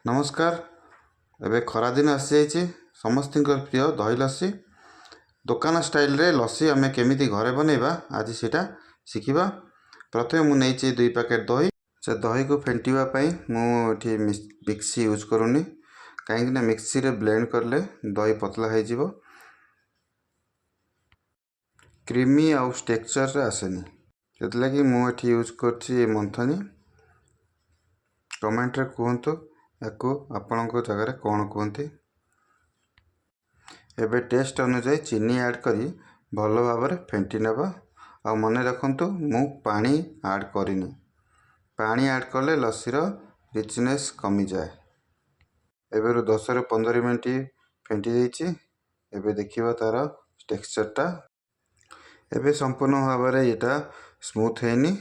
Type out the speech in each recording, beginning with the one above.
ନମସ୍କାର। ଏବେ ଖରାଦିନ ଆସିଯାଇଛି। ସମସ୍ତଙ୍କର ପ୍ରିୟ ଦହି ଲସି। ଦୋକାନ ଷ୍ଟାଇଲରେ ଲସି ଆମେ କେମିତି ଘରେ ବନେଇବା, ଆଜି ସେଇଟା ଶିଖିବା। ପ୍ରଥମେ ମୁଁ ନେଇଛି 2 ପ୍ୟାକେଟ୍ ଦହି। ସେ ଦହିକୁ ଫେଣ୍ଟିବା ପାଇଁ ମୁଁ ଏଠି ମିକ୍ସି ୟୁଜ୍ କରୁନି, କାହିଁକିନା ମିକ୍ସିରେ ବ୍ଲେଣ୍ଡ କଲେ ଦହି ପତଳା ହେଇଯିବ, କ୍ରିମି ଆଉ ଟେକ୍ସଚରରେ ଆସେନି। ସେଥିଲାଗି ମୁଁ ଏଠି ୟୁଜ୍ କରୁଛି ମନ୍ଥନୀ। କମେଣ୍ଟରେ କୁହନ୍ତୁ, ୟାକୁ ଆପଣଙ୍କ ଜାଗାରେ କ'ଣ କୁହନ୍ତି। ଏବେ ଟେଷ୍ଟ ଅନୁଯାୟୀ ଚିନି ଆଡ଼୍ କରି ଭଲ ଭାବରେ ଫେଣ୍ଟି ନେବା। ଆଉ ମନେ ରଖନ୍ତୁ, ମୁଁ ପାଣି ଆଡ଼୍ କରିନି। ପାଣି ଆଡ଼୍ କଲେ ଲସିର ରିଚନେସ୍ କମିଯାଏ। ଏବେରୁ 10ରୁ 15 ମିନିଟ୍ ଫେଣ୍ଟି ଦେଇଛି। ଏବେ ଦେଖିବା ତା'ର ଟେକ୍ସଚରଟା। ଏବେ ସମ୍ପୂର୍ଣ୍ଣ ଭାବରେ ଏଇଟା ସ୍ମୁଥ୍ ହେଇନି,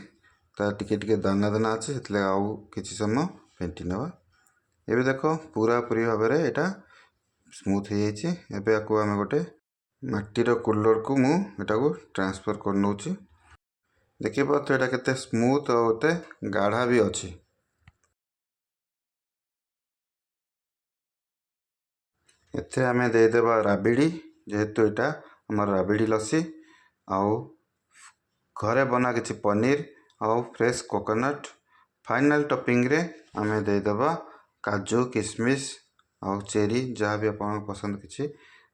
ତାର ଟିକେ ଟିକେ ଦାନା ଦାନା ଅଛି। ସେଥିଲାଗି ଆଉ କିଛି ସମୟ ଫେଣ୍ଟି ନେବା। ଏବେ ଦେଖ, ପୁରାପୁରି ଭାବରେ ଏଇଟା ସ୍ମୁଥ୍ ହେଇଯାଇଛି। ଏବେ ୟାକୁ ଆମେ ଗୋଟେ ମାଟିର କୁଲରକୁ ମୁଁ ଏଟାକୁ ଟ୍ରାନ୍ସଫର୍ କରିନେଉଛି। ଦେଖିପାରୁଥିବେ, ଏଇଟା କେତେ ସ୍ମୁଥ୍ ଆଉ ଏତେ ଗାଢ଼ା ବି ଅଛି। ଏଥିରେ ଆମେ ଦେଇଦେବା ରାବିଡ଼ି, ଯେହେତୁ ଏଇଟା ଆମର ରାବିଡ଼ି ଲସି। ଆଉ ଘରେ ବନା କିଛି ପନିର ଆଉ ଫ୍ରେଶ୍ କୋକୋନଟ୍। ଫାଇନାଲ୍ ଟପିଂରେ ଆମେ ଦେଇଦେବା କାଜୁ, କିସମିସ୍ ଆଉ ଚେରି, ଯାହା ବି ଆପଣଙ୍କ ପସନ୍ଦ କିଛି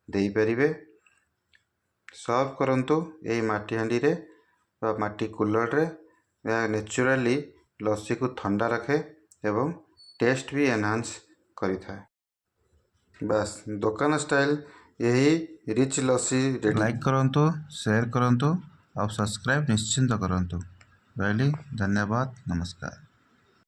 ଦେଇପାରିବେ। ସର୍ଭ କରନ୍ତୁ ଏଇ ମାଟି ହାଣ୍ଡିରେ ବା ମାଟି କୁଲରରେ। ଏହା ନ୍ୟାଚୁରାଲି ଲସିକୁ ଥଣ୍ଡା ରଖେ ଏବଂ ଟେଷ୍ଟ ବି ଏନହାନ୍ସ କରିଥାଏ। ବାସ୍, ଦୋକାନ ଷ୍ଟାଇଲ୍ ଏହି ରିଚ୍ ଲସି ରେଡ଼ି। ଲାଇକ୍ କରନ୍ତୁ, ସେୟାର କରନ୍ତୁ ଆଉ ସବସ୍କ୍ରାଇବ୍ ନିଶ୍ଚିନ୍ତ କରନ୍ତୁ। ରହିଲି, ଧନ୍ୟବାଦ, ନମସ୍କାର।